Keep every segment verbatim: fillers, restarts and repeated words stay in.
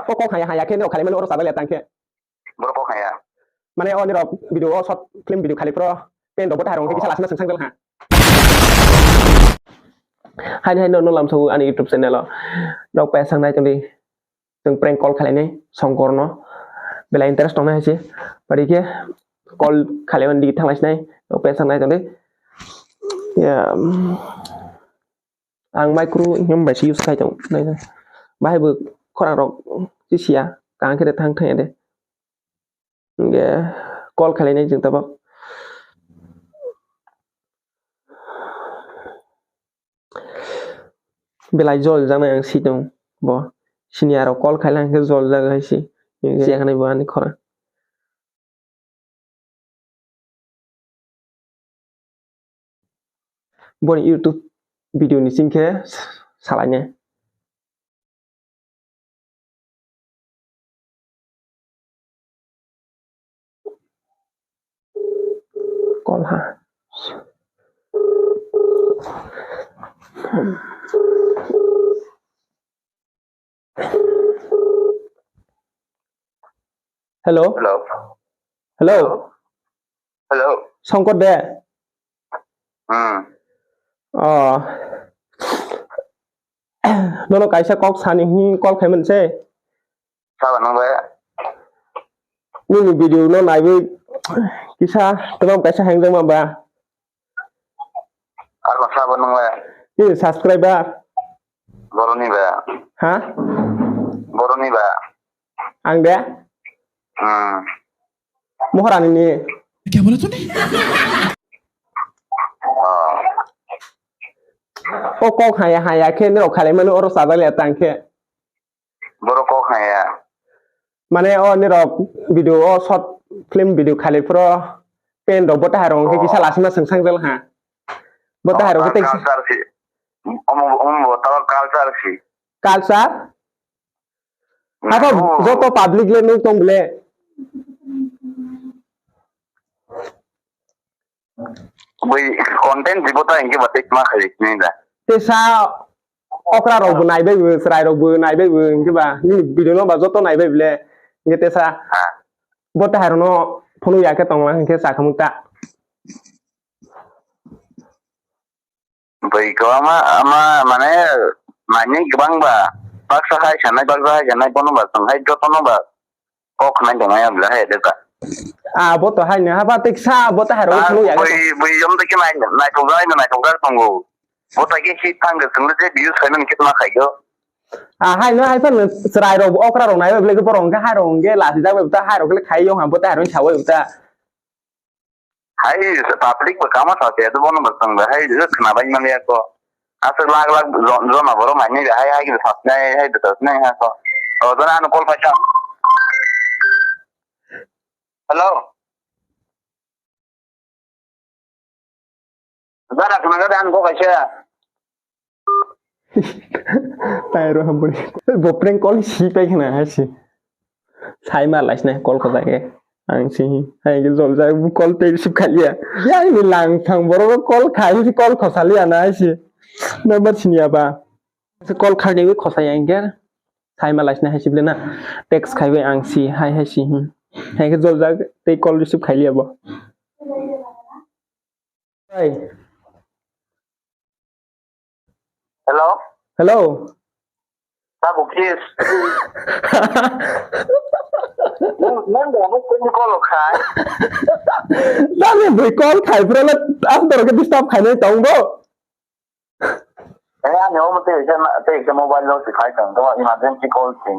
O kok haya haya khe no khalai mani oro chajak le tang khe. Borok kok haya. Mane o nirok video o short film video khali pro pen do bota harong kisa lasna seng sang ha. Haini haino no lamsao ani YouTube channel o. Nok pesang nai tongdi. Chwng prank call khalai nai Songkor no. Belai interest tong nai hai se. Pari khe call khalai mani digi thang lai sinai. Nok pesang nai tongdi. Ya. Ang micro him bai se use khai tong nai. Bahai bo khorang rok si sia. Kang khe de thang thang ya de. Hingke call khalai nai chwng tabok. Belai jol jak nai ang si tong bo. Sini aro call khaila hingke jol jak hai si. Hingke siya khanai bo ani khorang. Boni YouTube video ni singkhe salainai. Call ha. Hello? Hello? Hello? Hello? Songkor de? Hmm. Oh. Nono kaisa kok sani hi call khaimani se? Sabo nang bai. Nini video no naiwi kisa tamam kaisa hengjakma ba? Aro sabo nang bai. Nini subscriber? Boroni ba. Ha? Boroni ba. Ang de? Hmm. Mohorani ni. Kya bola tune? Oh. O kok haya haya khe norok khalai mani oro chajak le tang khe. Borok kok haya. Mane o nirok video o short film video khali phuro pen rok bo tahai rok hwnkhe kisa lasima swng sangjal ha. Bo tahai rok khe tei kisa. Culture si. Omo, omo bo tabo culture si. Culture? Abo joto public le nuk tong bole. Bui content jibo ta hingke ba tei ma khai ni da. Tesa okra rok bo nai bai bo, chwrai rok bo nai bai bo hingke ba nini video no ba joto nai bai bole hingke tesa bo tahai rok no phunu ya khe tong lang hingke sa khamuk ta. Bui ko ama, ama mane mane kwbang ba baksa hai sanai, baksa hai sanai bono ba tong hai joto no ba. Kok khnai tongmaya bwla hai de ka. Ah, bo to hai no haba tei sa bo ta hai ro thulu ya. Bui, bui yom de ke nai, nai tong jai, nai tong jai tongo. Bo ta ke hit thang de thang de views khai nang kit ma khai go. Ah, hai no hai phan chwrai rok okra rok nai bai bwle borok hwnkhe hai rok hwnkhe lasi jak bai ta hai rok le khai yong ha bo ta hai rok sawi ta. Hai, public bo kama sa se, ado bono bo tong ba, hai, je khna bai mani ako. Aswk lak lak jon-, jona borok mai nai, hai, hai, bo sas nai, hai, bo sas nai, ha, ko. O, jona ano call paisa. Hello? Jara khna ga dan ko kaisa. Tai ro hamburi. Bo prank call si pai khna hai si. Sai ma lai sne call khosa ke. Ang si hai ke jol jai bu call te receive khaliya. Ya ni lang thang borok call khai si call khosa liya na hai si. Number siniya ba. Se call khar ni khosa ya ingke. Sai ma lai sne hai si bile na. Text khai bai ang si hai hai si. Hmm. Hai ke jol jai te call receive khaliya bo. Hey. Hello? Hello? Tabuk kis. Nang, nang da, nang kung call khai. Nang ni bui call khai, bro, na, ang dorok disturb khai nai tong bo. Eh, ani omo te, te, te mobile lo si khai tong, to emergency call si.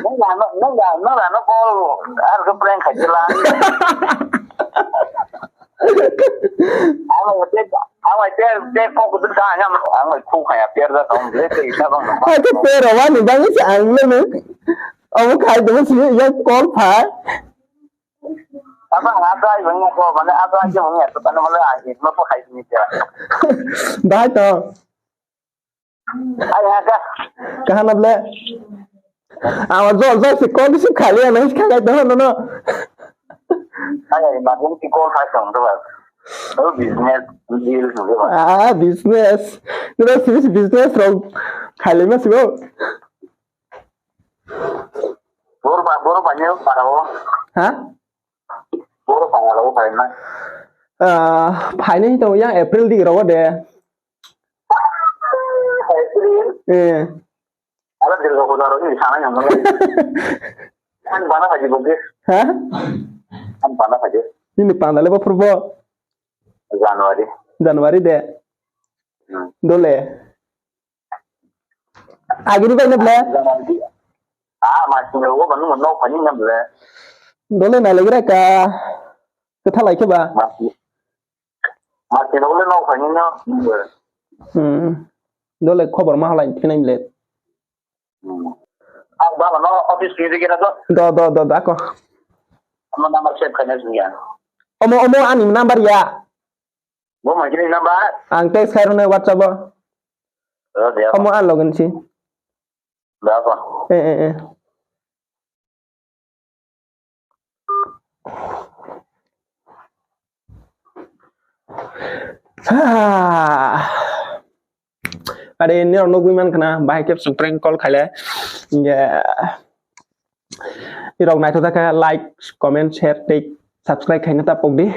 Nang ya, nang ya, nang ya, no call, ar ko prank khai jela. Ang te, ang te, te ko ko ta ya, ang ko khai ya, per da tong, le te sa bang. Ai te pero wa ni bang si ang le ne. Amo khai do si ya call pha. Apa ngasa yang ko, mana apa aja yang ya, mana mana aja, mau khai ni ya. Bai to. Ai, ha, ka. Kahana ble. Awa jol jol si call si khali ana is khagai doho no no. Ai, ai, ma gum si call khai song to ba. Oh, business, deal, business. Ah, business. Nino simi business rok khailai ma sibo. Boro ba, boro ba nyo para o. Ha? Boro ba nyo para na. Ah, phaini to yang April di rogo de. April. Eh. Ala Durga Puja ro ni sana yang mana? Kan bana haji bagi. Ha? Kan bana haji. Ini pandale ba purbo. January. January de. Hmm. Dole. Agini bai na ble? January. Ah, masih nunggu kan mau nunggu kan ini ble. Dole na lagi reka. Ketha lai ke ba? Masih. Masih nunggu nunggu kan ini. Hmm. Dole khobor ma halai thinai ble. Hmm. Ang baba no office ni rigi na do. Do, do, do, do, ako. Ano number save khaina sing ya. Omo, omo, ani number ya. Bo ma kini number? Ang text khai rune WhatsApp o. Oh, dia. Omo, an login si. Da ko. Eh, eh, eh. Ah. Are nirok nugwi mankha na, bahai khe prank call khaile. Nge nirok naithothak khe like, comment, share tei subscribe khaina ta pokdi.